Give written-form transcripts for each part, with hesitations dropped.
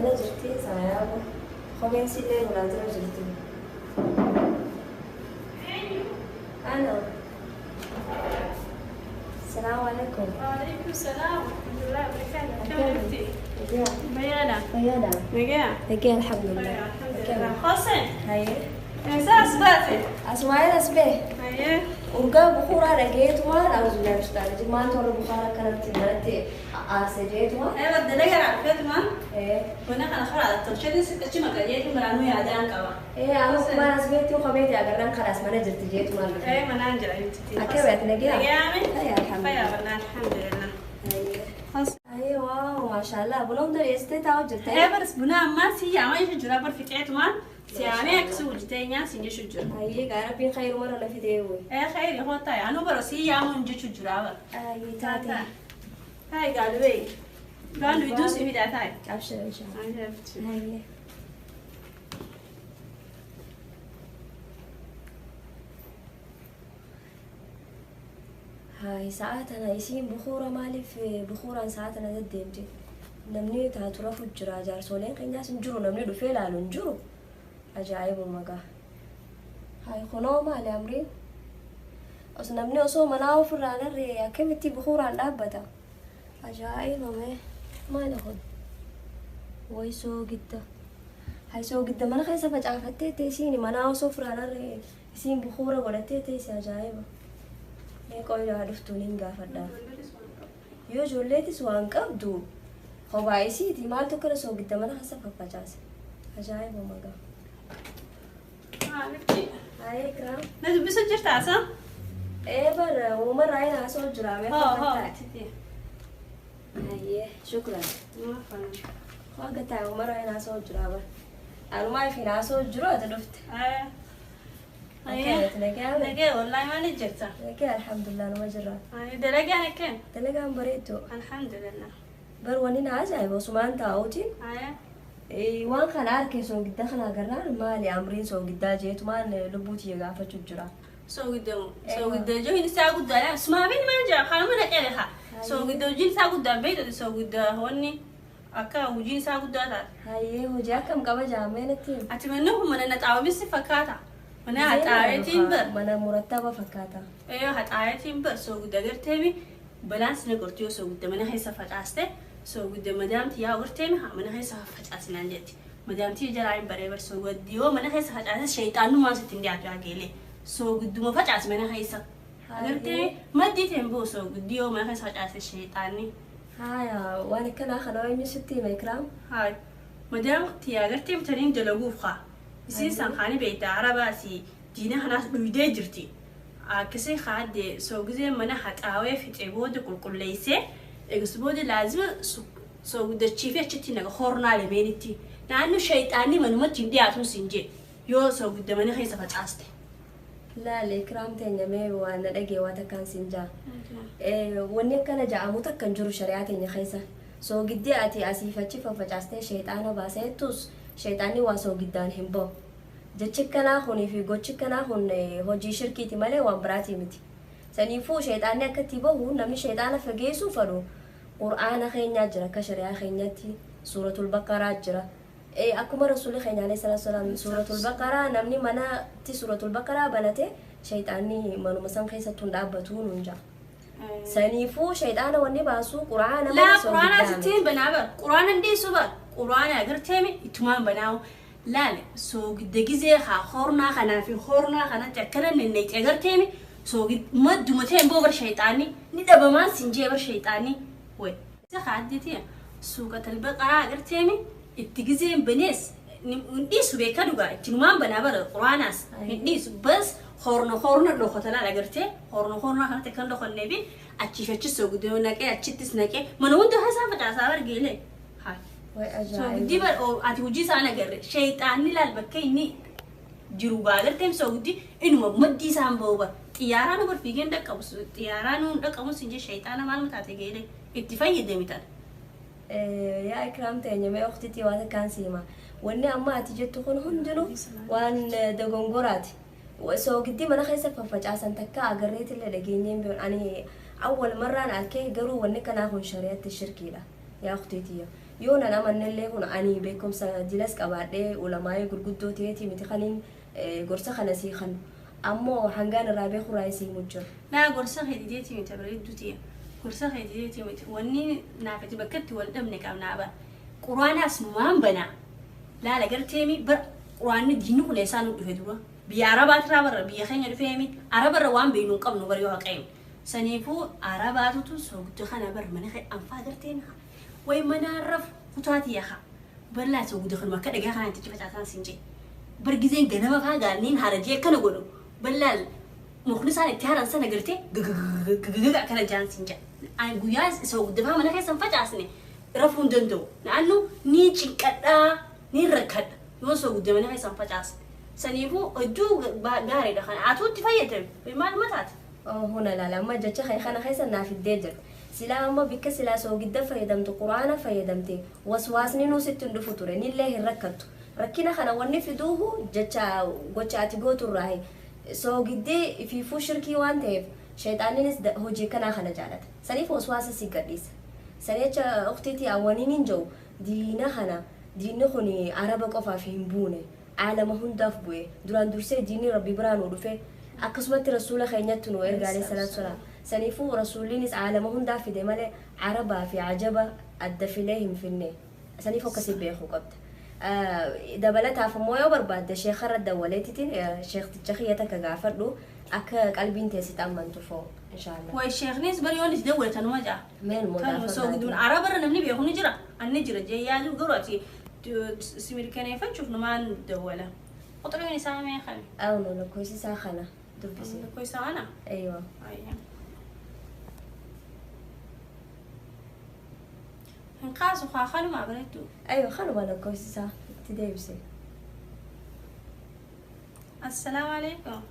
Mana jirti saayaaba. Kopheen sillee nurraa jira jirti. Ana. Salaamu alaikum. وعليكم السلام ورحمة الله وبركاته. كيف أنت؟ بيانا. Fayyaadha. نجاة. Nagee alhamdulillah. الحمد لله. حسن. Hayyee. إنسان أصبعتي. Asmaa'eel as bee. أيه. Urgaa bukuuraa dhageetumaan auzubillahi min shaytaani rajiim. Maaltu warra bukaaraa akkanatti manatti aase jeetumaan. أيوة الدلجة على فكرة ما. Ee. وانا أنا خلاص الترشيد ستة شيء ما كان يجي مرانو يا دان كوا. Ee akkuma as beektu kopheeti agarraan kalaas mana jirti jeetumaan dhufe. أيه ما ننجل أنت. Akka beektu nagee. نجاة. Hayyee alhamdulillah. والله الحمد لله. Hayyee. Hayyee waaw maashaallah buna hunda dhiyeessitee taa'u jirta. إيه بس بنا ما سي ما يشجر بر في كيت ما سيامي أكسو وجدتين يا سينجي شجر. Hayyee gaa rabbiin khayru mara lafi deewu. إيه خير هو تاي أنا برسي يا من جي شجر. Hayyee taate. هاي قالوا لي قالوا يدوس إبدا تاي. Abshir inshallah. Hayyee. Hayi sa'a tana isiin bukuura maaliif bukuuraan sa'a tana deddeemti? Namni taatu rafu jira jaarsoleen keenyaas hin jiru namni dhufee ilaalu hin jiru. Ajaa'ibuma gaa. Hayi kunoo maali amriin? Os namni osoo manaa ofirraa narree akkamitti bukuuraan dhaabbata? Ajaa'iba mee maali kun? Wayi soogidda. Hayi soogidda mana keessa facaafattee teessiin manaa osoo ofirraa narree isiin bukuura godhattee teessi ajaa'iba. Mee qoyilaa dhuftuun hin gaafadha. Yoo ijoolleetis waan qabdu kophaa isiiti maaltu akkana soogidda mana keessa faffacaase? Ajaa'iba magaa. Hayi Ikraam. لازم بس جرت عسى Ee bara uumarraa hin haasa'u jira mee ها ها faffacaa. Hayyee shukran. Waan gataa uumarraa hin haasa'u jira bara. Anumaa if hin haasa'u jiru ati dhufte. ايه Akkamitti nagaa نجاة والله ما نجرت Nagee alhamdulillah numa jirra. دلقة أنا كان Dalagaan bareedduu. الحمد لله Bar wanni na ajaa'iba osumaan taa'uutiin ايه waan kana harkee soogidda kana agarraan maali amriin soogiddaa jeetumaan lubbuu tiyya gaafachuu jira. سو قدام سو قدام جو هنا ساعة قدام لا اسمع بين ما نجا خلاص ما نجا سو قدام جين ساعة قدام بيت سو قدام هوني أكا وجين ساعة قدام Hayyee hojii akkam qaba jaamee natti himi. أتمنى من أن أتعاون بس فكاتا من أتعاون بر Mana murattaba fakkaata. ايوه هتعيطي بس سو قد قرتيمي بلانس نقرتيو سو قد من هي سفت سو قد مدامتي يا قرتيمي ها من هي سفت عسنا جتي مدامتي جراين بريبر سو قد يو من هي سفت عس شيطان ما ستين دي عجلي سو قد ما فت عس من هي سف قرتيمي ما ديتين بو سو قد يو من هي سفت عس الشيطاني Haya waan akkanaa kana eenyu sitti hime Ikraam? هاي مدامتي يا قرتيمي ترين دلوقوفها يصير سانخاني بيت عرباسي دينا هناس بيدي جرتي akkasii haadde soogizee mana haxaawee fixee booda qulqulleessee eegas booda laazima soogidachii fi achitti naga hornaa lameenitti naannoo shayxaanni manumatti hin dhiyaatu siin jee yoo soogidda mana keessa facaaste. Laale Ikraam teenya mee waan na dhagee waa takkaan siin jaa. Wanni akkana ja'amu takka hin jiru shari'aa teenya keessa. Soogiddii ati asiif achi faffacaastee shayxaana baaseettus shayxaanni waa soogiddaan hin ba'u. Jechi akkanaa kunii fi gochi akkanaa kun hojii shirkiiti malee waan biraatii miti. Saniifuu shayxaanni akka itti bahu namni shayxaana fageessuu fedhu qur'aana keenyaa jira akka shari'aa keenyaatti suuratul baqaraa jira. Akkuma rasuulli keenya alayhi salaatu wasalaam suuratul baqaraa namni manatti suuratul baqaraa banate shayxaanni manuma san keessattuu hin dhaabbatu nuun ja'a. Saniifuu shayxaana wanni baasu qur'aana Laa malee quraana soogiddaa miti. sittiin banaa bara quraana hin dhiisu bara quraana agarteemi ittumaan banaawu laale soogidda gizee haa hornaa kanaa fi hornaa kanatti akkana nenneeqe agarteemi soogid madduma ta'e boo bar shayxaanni ni dhabamaan siin jee bar shayxaanni way. Isa haaddeeti suuqatal baqaraa agarteemi itti gizeen banees hin dhiisu beeka dhugaa ittinumaan banaa bara quraanaas hin dhiisu bas horno horno dhokotanaan agartee horno hornaa kanatti akkan dhokonnee fi achiif achi soogidda naqee achittis naqee mana hunda haasaan facaasaa bargeelee. Haa. Way Soogiddi ajaa'iba. bar ati hojii isaan agarre shayxaanni laal bakka inni jiru agarteem soogiddi inuma maddii isaan ba'u bar xiyyaaraan bar fiigeen dhaqqabu xiyyaaraan nu dhaqqabu sin jee shayxaana maal mataate geelee itti fayyadami tan. Yaa Ikraam teenya mee ukhtitii waa takkaan si hima. Wanni amma ati jettu kun hundinuu waan dogongoraati. Soogiddi mana keessa faffacaasan takka agarreetillee dhageenyeen beeknu ani awwal marraan arkee garuu wanni kanaa kun shari'atti shirkiidha. Yaa ukhtiitiyya. Yoo nan amannellee kun ani beekumsa dilas qabaadhee ulamaa'ee gurguddoo ta'eeti miti kaniin gorsa kana sii kanu. Ammoo hangaan irraa beeku irraa isii himu jira. Laa gorsa keetiiteeti miti bareedduu ta'e. Gorsa keetiiteeti miti wanni naafati bakka itti wal dhabne qabnaa bara. Quraanaas numaan banaa. Laala garteemi bara quraanni diinni kun eessaa nu dhufe dura. Biyya Arabaatirraa barra biyya keenya dhufeemi Arabarra waan beeknu hin qabnu bara yoo haqeemi. Saniifuu Arabaatutu soogidda kana bar mana kee anfaa garteemi haa. Way manaan rafu kutaati yaa haa. Bal'aa soogidda kanuma akka dhagaa kanaan itti facaasaan siin jee. Bar gizeen ganama faa gaanniin harajee akkana godhu bal'aa mukni isaan itti haran sana gartee gagagagaga akkana jaan siin jee. Ani guyyaa soogidda faa mana keessa hin facaasne rafuu hin danda'u. Naannu ni cinqadhaa ni rakkadha yoo soogidda mana keessa hin facaasne. Saniifuu hedduu gaariidha kana atuu itti fayyadame maal mataati. Huna laala amma jecha kee kana keessa naaf fiddee jirta. Silaa amma bikka silaa soogidda fayyadamtu quraana fayyadamte waswaasni nuu sitti hin dhufu ture nillee hin rakkattu. Rakkina kana wanni fiduuhu jecha gocha ati gootu irraa soogiddi ifiifuu shirkii waan ta'eef shayxaaninis hojii kanaa kana jaalata. Saniif waswaasa si gadhiisa. Sanicha ukhtiitii awwaniin hin jiru diina kana diinni kun araba qofaaf hin buune aalama hundaaf bu'e duraan dursee diinni rabbi biraa nu dhufe akkasumatti rasuula keenyatti nu erga alayhi salaatu salaam. Saniifuu rasuulliinis aalama hundaaf fide malee arabaa fi ajaba adda filee hin finne. Saniif akkasii beekuu qabda. Dabalataaf immoo yoo barbaadde sheekarra dawwaleetitiin sheekticha kiyya takka gaafadhu akka qalbiin teessi amantu foo inshaallah. Way sheeknis bari yoon itti dawwalatanuma jaa. Meen moo Kanuma soogidduun arabarra namni beeku ni jira. Anni jira jee yaadu garuu ati si mirkaneeffachuuf numaan dawwala. Quxuriin isaa meeqami? Awno lakkoofsi isaa kana dubbisi. Lakkoofsa kana? Aywa. Hin kaasu haa kanumaa bareeddu. Aywa kanuma lakkoofsi isaa itti deebise. Assalaamu alaikum.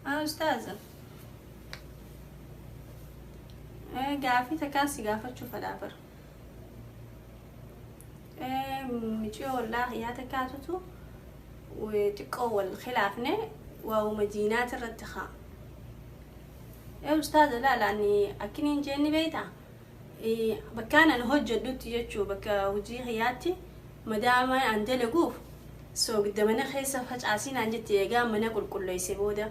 Haa ustaaza. Gaafii takkaan si gaafachuu fedhaa bara. Miciyoo wallaa yaa takkaatutu xiqqoo wal khilaafne waa'uma diinaati irratti haa. Ustaaza laala ani akkiniin jeenni beektaa? Bakkaan ani hojjedhutti jechuu bakka hojii kiyyaatti madaama an dalaguuf soogidda mana keessa facaasinaan jetti eegaa mana qulqulleesse booda.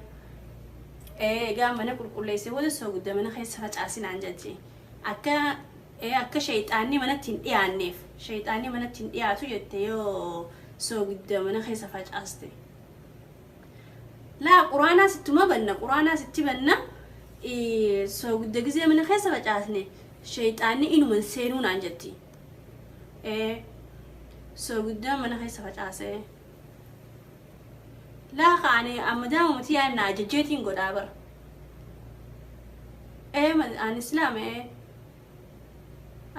Eegaa mana qulqulleesse booda soogidda mana keessa facaasinaan jetti. Akka shayxaanni manatti hin dhiyaanneef shayxaanni manatti hin dhiyaatu jette yoo soogidda mana keessa facaaste. Laa quraanaas ittuma banna quraanaas itti banna soogidda gizee mana keessa facaasne shayxaanni inuma seenuu naan jetti. Soogidda mana keessa facaase. Laa kaane amma daamumti yaadna ajajjeetiin godhaa bara. Ani islaama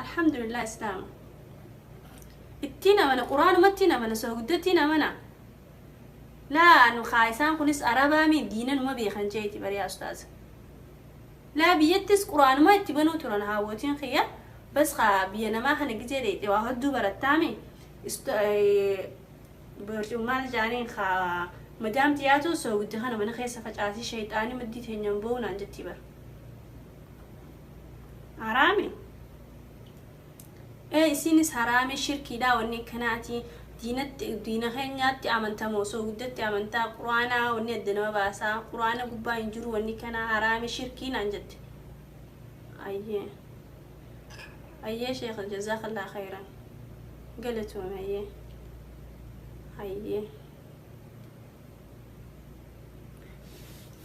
alhamdulillah islaama. Ittiin amana quraanumatti amana soogiddattiin amana. Laa nu isaan kunis arabaami diinanuma beekan jeeti bariyaa ustaaza. Laa biyyattis quraanuma itti banuu turan haawwotiin xiyya bas haa biyya namaa kana gizee dheedhe waa hedduu barattaami maal jaaniin haa madaamti yaatu soogidda kana mana keessa facaasii shayxaanii maddii teenyaan ba'uu naan jetti bara. Haraami. Isinis haraami shirkiidha wanni akkanaati diina keenyaatti amantamoo soogiddatti amantaa quraanaa wanni adda nama baasaa quraana gubbaa hin jiru wanni kanaa haraami shirkii naan jette. Ayyee. Ayyee sheekh jazaakallah khayran. Galatoome ayyee. Ayyee.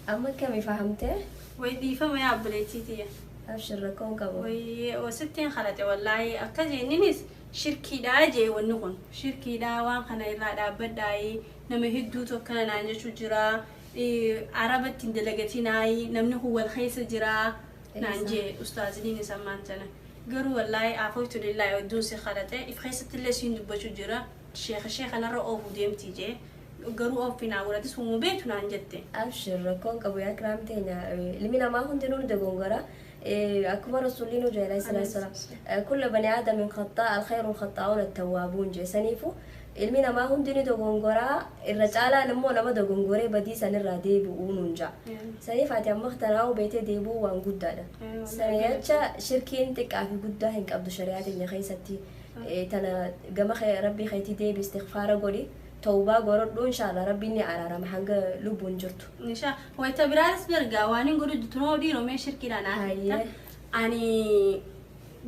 Amma akkamii fahamtee? Way dhiifama yaa obboleettii tiyya. Abshir rakkoon qabu. Way wasittiin khalate wallaahi akka jenninis shirkiidhaa jee wanni kun shirkiidhaa waan kana irraa dhaabbadhaayi nama hedduutu akkana naan jechuu jira arabatti hin dalagatinaayi namni kun wal keessa jira naan jee ustaaziniin isa ammaan tana garuu wallaahi afoytu lillaahi hedduun si khalate if keessatti illee siin dubbachuu jira sheekha sheekanarra oofuu deemti jee garuu oofii naa godhatis humuu beektu naan jette. Abshir rakkoon qabu yaa kiraam teenya ilmi namaa hundinuu ni dogongora. Akkuma rasuulli nu jedhe alayhi salaatu wasalaam kulla bani aadamin khaxaa alkhayru alkhaxaa'uun attawwaabuun jee saniifu Ilmi namaa hundi ni dogongoraa, irra caalaan immoo nama dogongoree badii sanirraa deebi'uu nuun ja'a. Saniif ati amma tanaa'uu beetee deebi'uu waan guddaadha. Sanii jecha shirkiin xiqqaa fi guddaa hin qabdu shari'aa teenya keessatti. Tana gama rabbii keetii deebi, istighfaara godhi, tawbaa godhadhu, inshaalla rabbiin ni araarama hanga lubbuun jirtu. Nisha wayita biraatis bergaa waan hin godhu tunoo dhiiroo mee shirkiidhaan Hayyee. Ani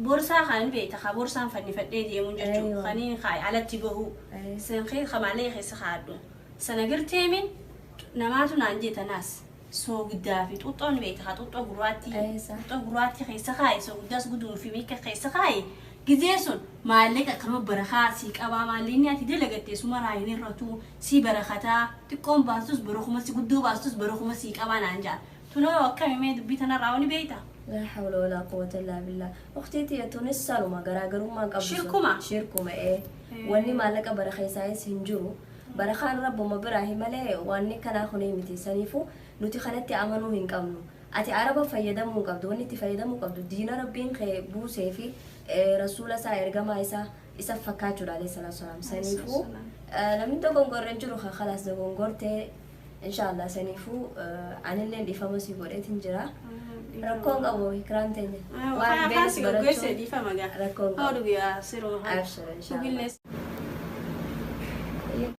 borsaa kan beekta ka borsaan fannifadhee deemuun jechuun kaniin kaay alatti bahu sankee kamaalee keessa kaadhu sana garteemin namaatu naan jee tanaas soogiddaa fi xuxxoon beekta ka xuxxoo gurraattii xuxxoo gurraattii keessa kaaye soogiddaas guduunfi meeqa keessa kaaye gizee sun maallaqa akkanuma barakaa sii qabaa maallaqni ati dalagatte suma raayin irratu sii barakataa xiqqoon baastus barakuma si guddoo baastus barakuma sii qabaa naan jaa tunoo akkami mee dubbii tanarraa wani beekta. Laa hawla walaa quwwata illaa billah. Ukhtii tiyya tunis sanuma garaagarummaa qabdu. Shirkuma? Shirkuma ee. Wanni maallaqa barakeessaayis hin jiru. Barakaan rabbuma biraahi malee wanni kanaa kunii miti. Saniifuu nuti kanatti amanuu hin qabnu. Ati araba fayyadamuu hin qabdu. Wanni itti fayyadamuu qabdu diina rabbiin kee buusee fi rasuula isaa ergamaa isaa isa fakkaachuudha alayhi salaatu wasalaam. Saniifuu namni dogongorre hin jiru khalaas dogongortee inshallah saniifuu anillee dhiifama si godheetin jira. Rakkoon qabu ikiraan teenya. Waan beekus barachuun rakkoon qabu. Abshir inshallah.